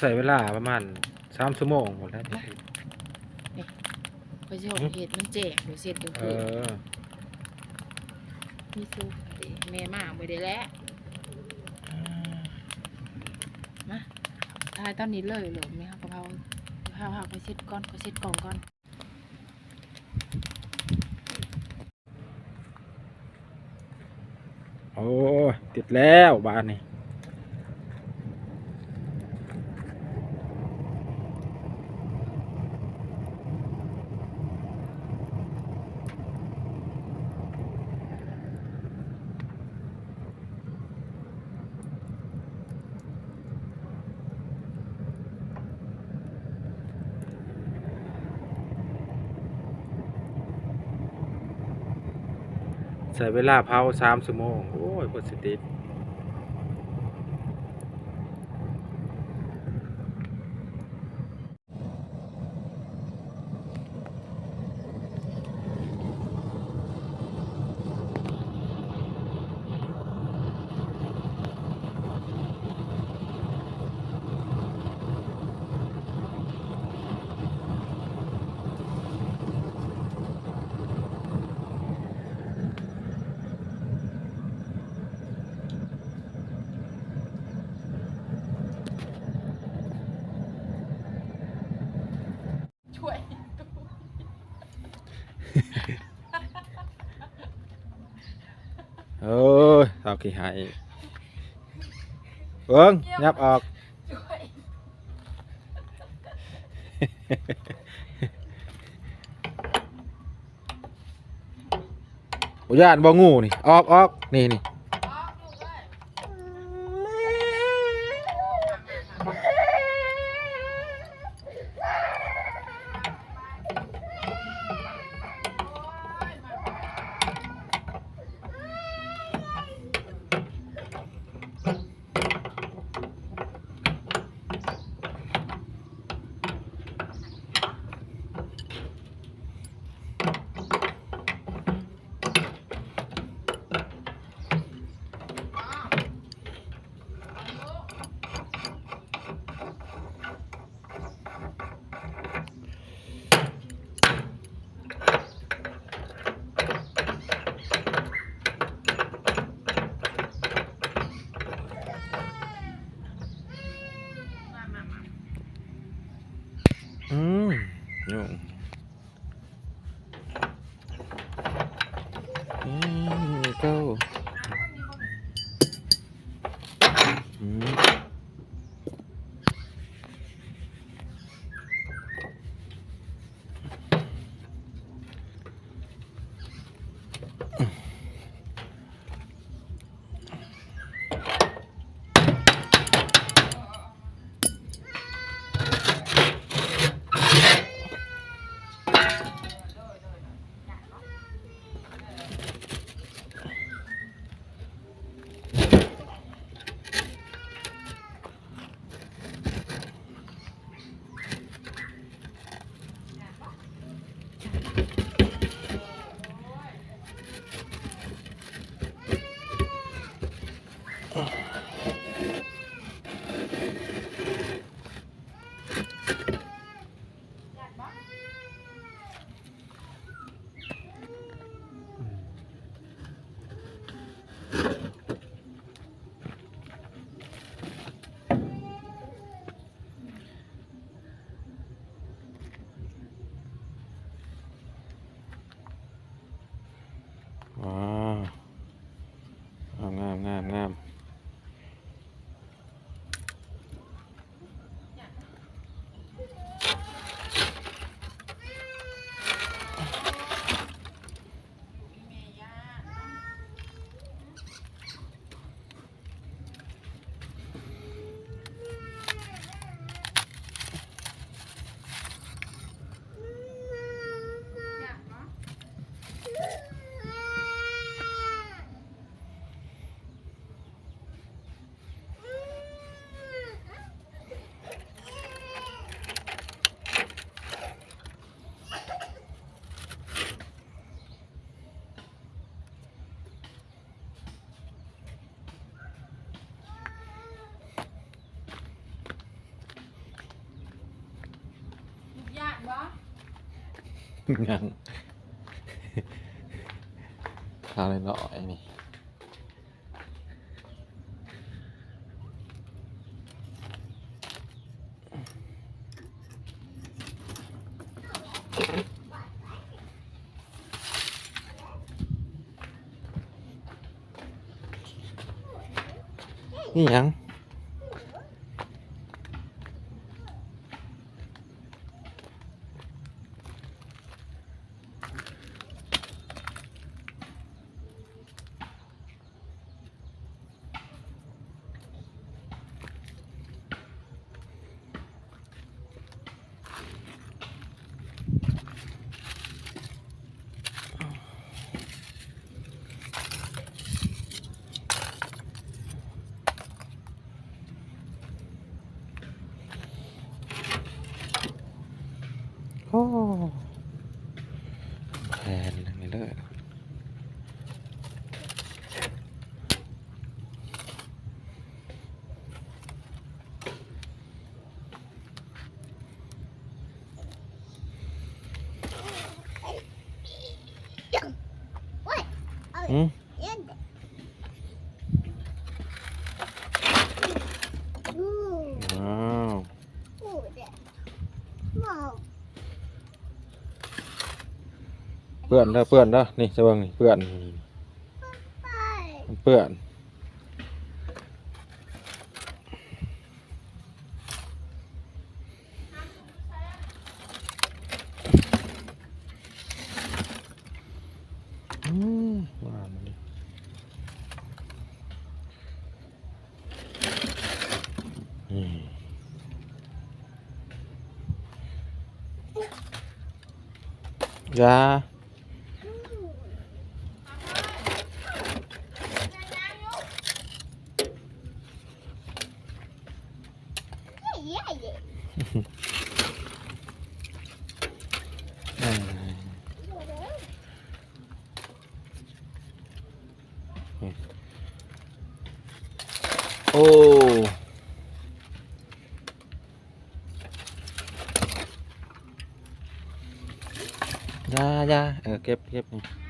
ໃຊ້ເວລາປະມານສາມຊົ່ວໂມງພຸ້ນແຫຼະ. ມາ ນີ້ ຂ້ອຍຊິເຮັດມັນແຈ້ງ ຂ້ອຍຊິເຮັດກາງຄືນ. ເອີ ມີສຸກເດ້ ແມ່ມາມື້ໃດແຫຼະ. ມາ ຖ່າຍຕອນນີ້ເລີຍໂລດ. ແມ່ເຮົາກະເຜົາ ເຜົາ ເຮົາກະເຊັດກ່ອນ ກະເຊັດກ້ອງກ່ອນ. ໂອ້ຍ ຕິດແລ້ວບາດນີ້. ໃຊ້ເວລາເຜົາສາມຊົ່ວໂມງ. ໂອ້ຍ ກວ່າຊິຕິດ. ໂອ້ຍ ເຖົ້າຂີ້ໄຫ້ ເບິ່ງ ຫຍັບອອກ. ບໍ່ຢ້ານບໍ່ ງູນີ້? ອອກ ອອກ ນີ້ ນີ້.ອືມ ຫຍຸ້ງ. ອືມ ເກົ້າ ອືມ. ໂດຍ ໂດຍ ໂດຍ ຢ້ານບໍ່? ຍັງ ຂ້າວນ້ອຍໆນີ້ ນີ້ຫຍັງ? ໂອ້ ແຜ່ນເລີຍ. ຫື? ວ້າວ ເປື້ອນເດີ ເປື້ອນເດີ ນີ້ ຈະເບິ່ງນີ້ ເປື້ອນ ມັນເປື້ອນ. ອືມ ຫວານເດ ອືມ ຢາ. ໂອ້ ຢ່າ ຢ່າ ເອີ ເກັບ ເກັບນີ້.